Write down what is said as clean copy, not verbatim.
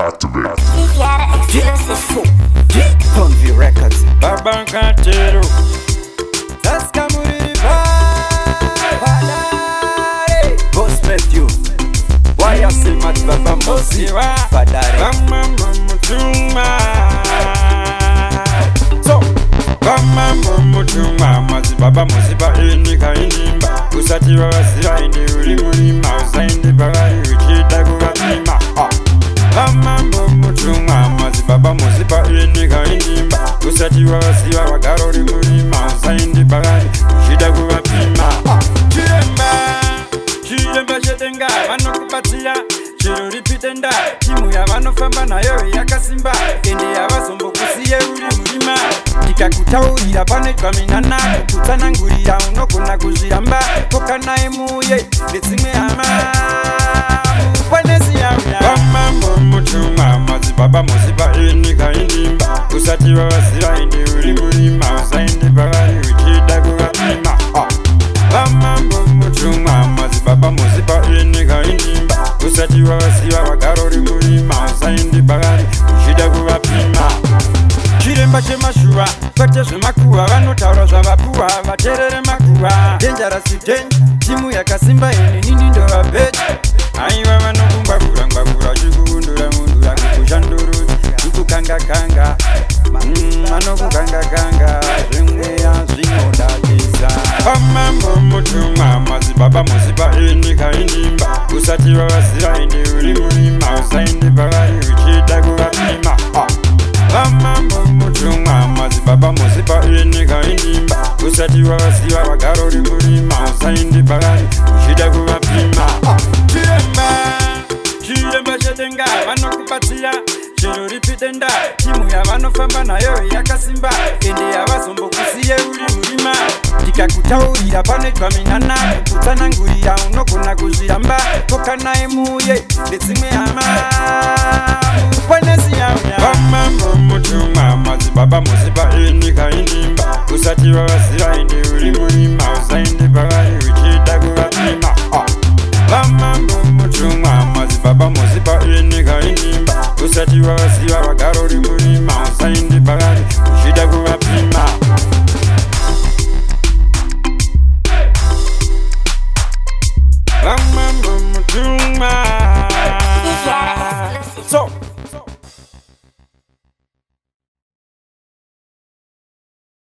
Activate. Riviera Exclusive. Convi Records. Baba Katero. Boss Matthew. Why Silmat Baba Mosi. Ziwa. Padare. Vamambo Mutumwa. So, Vamambo Mutumwa. Madzibaba muziba inyika inimba. Usati vavaziva ende uri murima. Usaende pavari uchida kuvapima. Ah. Vamambo Mutumwa. Madzibaba muziba inyika inimba. Usati vavaziva vagara uri murima. Usaende pavari uchida kuvapima. Ah. Chiremba. Chiremba chedenga vanokubatsira chero ripi denda. Timu yavanofamba nayo yakasimba, ende havazombokusiye uri murima. Ndikakutaurira panoitwa minana, kukutsanangurira unogona kuzviramba. Kokanai muye nedzimwe hama muponesi yauya. Vamambo Mutumwa, madzibaba muziba inyika inimba. Usati vavaziva ende uri murima. Usaende pavari uchida kuvapima. Ah. Vamambo Mutumwa, madzibaba muziba inyika inimba. Usati vavaziva vagara uri murima. Usaende pavari uchida kuvapima. Chiremba chemashuva, kwete zvemakuva. Vanotaura zvavapuwa, vaterere makuva. Dangerous danger, timu yakasimba, ini nini ndovabheja. Aiwa, vanokungwagura ngwagura, chikuundura mundura, kukushandurudza, kukukangakanga. Vanokukangakanga zvimweya zvinodadisa. Vamambo Mutumwa, madzibaba muziba inyika inimba. Usati vavaziva ende uri murima. Usaende pavari uchida kuvapima. Ah. Vamambo Mutumwa, madzibaba muziba inyika inimba. Usati vavaziva vagara uri murima. Usaende pavari uchida kuvapima. Ah. Chiremba, chiremba chedenga vanokubatsira chero ripi denda. Timu yavanofamba nayo yakasimba, ende havazombokusiye uri murima. Ndikakutaurira panoitwa minana, kukutsanangurira unogona kuzviramba. Kokanai muye nedzimwe hama muponesi yauya. Vamambo Mutumwa, madzibaba muziba inyika inimba. Usati vavaziva ende uri murima. Usaende pavari.